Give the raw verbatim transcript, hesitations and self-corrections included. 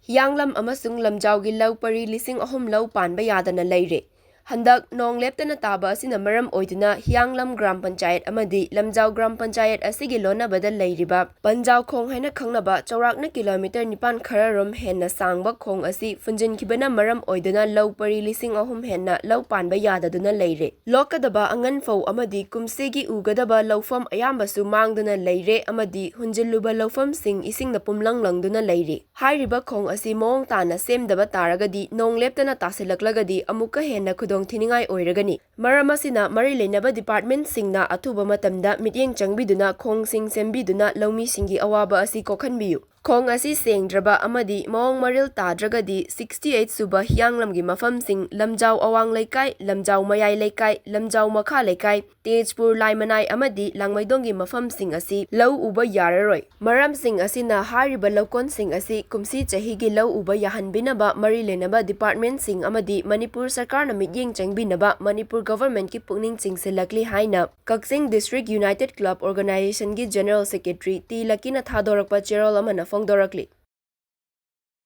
ꯍꯤꯌꯥꯡꯂꯝ ꯑꯃꯁꯨꯡ ꯂꯝꯖꯥꯎꯒꯤ ꯂꯧ ꯄꯔꯤ ꯂꯤꯁꯤꯡ ꯑꯍꯨꯝ ꯂꯧ ꯄꯥꯟꯕ ꯌꯥꯗꯅ ꯂꯩꯔꯦ꯫ ꯍꯟꯗꯛ ꯅꯣꯡ ꯂꯦꯞꯇꯅ ꯇꯥꯕ ꯑꯁꯤꯅ ꯃꯔꯝ ꯑꯣꯏꯗꯨꯅ ꯍꯤꯌꯥꯡꯂꯝ ꯒ꯭ꯔꯥꯝ ꯄꯟꯆꯥꯌꯠ ꯑꯃꯗꯤ ꯂꯝꯖꯥꯎ ꯒ꯭ꯔꯥꯝ ꯄꯟꯆꯥꯌꯠ ꯑꯁꯤꯒꯤ ꯂꯣꯟꯅꯕꯗ ꯂꯩꯔꯤꯕ ꯄꯟꯖꯥꯎ ꯈꯣꯡ ꯍꯥꯏꯅ ꯈꯪꯅꯕ ꯆꯥꯎꯔꯥꯛꯅ ꯀꯤꯂꯣꯃꯤꯇꯔ ꯅꯤꯄꯥꯟ ꯈꯔꯔꯣꯝ ꯍꯦꯟꯅ ꯁꯥꯡꯕ ꯈꯣꯡ ꯑꯁꯤ ꯐꯨꯟꯖꯤꯟꯈꯤꯕꯅ ꯃꯔꯝ ꯑꯣꯏꯗꯨꯅ ꯂꯧ ꯄꯔꯤ ꯂꯤꯁꯤꯡ ꯑꯍꯨꯝ ꯍꯦꯟꯅ ꯂꯧ ꯄꯥꯟꯕ ꯌꯥꯗꯗꯨꯅ ꯂꯩꯔꯦ꯫ ꯂꯣꯛꯀꯗꯕ ꯑꯉꯟ ꯐꯧ ꯑꯃꯗꯤ ꯀꯨꯝꯁꯤꯒꯤ ꯎꯒꯗꯕ ꯂꯧꯐꯝ ꯑꯌꯥꯝꯕꯁꯨ ꯃꯥꯡꯗꯨꯅ ꯂꯩꯔꯦ ꯑꯃꯗꯤ ꯍꯨꯟꯖꯤꯜꯂꯨꯕ ꯂꯧꯐꯝꯁꯤꯡ ꯏꯁꯤꯡꯅ ꯄꯨꯝꯂꯪ ꯂꯪꯗꯨꯅ ꯂꯩꯔꯤ꯫ ꯍꯥꯏꯔꯤꯕ ꯈꯣꯡ ꯑꯁꯤ ꯃꯑꯣꯡ ꯇꯥꯅ ꯁꯦꯝꯗꯕ ꯇꯥꯔꯒꯗꯤ, ꯅꯣꯡ ꯂꯦꯞꯇꯅ ꯇꯥꯁꯤꯜꯂꯛꯂꯒꯗꯤ ꯑꯃꯨꯛꯀ ꯍꯦꯟꯅ ꯈꯨꯗꯣꯡ ꯊꯤꯅꯤꯡꯉꯥꯏ ꯑꯣꯏꯔꯒꯅꯤ꯫ ꯃꯔꯝ ꯑꯁꯤꯅ ꯃꯔꯤ ꯂꯩꯅꯕ ꯗꯤꯄꯥꯔꯠꯃꯦꯟꯠꯁꯤꯡꯅ ꯑꯊꯨꯕ ꯃꯇꯝꯗ ꯃꯤꯠꯌꯦꯡ ꯆꯪꯕꯤꯗꯨꯅ ꯈꯣꯡꯁꯤꯡ ꯁꯦꯝꯕꯤꯗꯨꯅ ꯂꯧꯃꯤꯁꯤꯡꯒꯤ ꯑꯋꯥꯕ ꯑꯁꯤ ꯀꯣꯛꯍꯟꯕꯤꯌꯨ꯫ ꯈꯣꯡ ꯑꯁꯤ ꯁꯦꯡꯗ꯭ꯔꯕ ꯑꯃꯗꯤ ꯃꯑꯣꯡ ꯃꯔꯤꯜ ꯇꯥꯗ꯭ꯔꯒꯗꯤ, sixty eight ꯁꯨꯕ ꯍꯤꯌꯥꯡꯂꯝꯒꯤ ꯃꯐꯝꯁꯤꯡ, ꯂꯝꯖꯥꯎ ꯑꯋꯥꯡ ꯂꯩꯀꯥꯏ, ꯂꯝꯖꯥꯎ ꯃꯌꯥꯏ ꯂꯩꯀꯥꯏ, ꯂꯝꯖꯥꯎ ꯃꯈꯥ ꯂꯩꯀꯥꯏ, ꯇꯦꯖꯄꯨꯔ, ꯂꯥꯏꯃꯅꯥꯏ ꯑꯃꯗꯤ ꯂꯥꯡꯃꯩꯗꯣꯡꯒꯤ ꯃꯐꯝꯁꯤꯡ ꯑꯁꯤ ꯂꯧ ꯎꯕ ꯌꯥꯔꯔꯣꯏ꯫ ꯃꯔꯝꯁꯤꯡ ꯑꯁꯤꯅ ꯍꯥꯏꯔꯤꯕ ꯂꯧꯀꯣꯟꯁꯤꯡ ꯑꯁꯤ ꯀꯨꯝꯁꯤ ꯆꯍꯤꯒꯤ ꯂꯧ ꯎꯕ ꯌꯥꯍꯟꯕꯤꯅꯕ ꯃꯔꯤ ꯂꯩꯅꯕ ꯗꯤꯄꯥꯔꯠꯃꯦꯟꯠꯁꯤꯡ ꯑꯃꯗꯤ ꯃꯅꯤꯄꯨꯔ ꯁꯔꯀꯥꯔꯅ ꯃꯤꯠꯌꯦꯡ ꯆꯪꯕꯤꯅꯕ ꯃꯅꯤꯄꯨꯔ ꯒꯚꯔꯟꯃꯦꯟꯠꯀꯤ ꯄꯨꯛꯅꯤꯡ ꯆꯤꯡꯁꯤꯜꯂꯛꯂꯤ ꯍꯥꯏꯅ ꯀꯛꯆꯤꯡ ꯗꯤꯁꯇ꯭ꯔꯤꯛ ꯌꯨꯅꯥꯏꯇꯦꯗ ꯀ꯭ꯂꯕ ꯑꯣꯔꯒꯅꯥꯏꯖꯦꯁꯟꯒꯤ ꯖꯦꯅꯔꯦꯜ ꯁꯦꯀ꯭ꯔꯦꯇꯔꯤ ꯇꯤ ꯂꯛꯀꯤꯅ ꯊꯥꯗꯣꯔꯛꯄ ꯆꯦꯔꯣꯜ ꯑꯃꯅ ꯐꯣꯡꯗꯣꯔꯛꯂꯤ꯫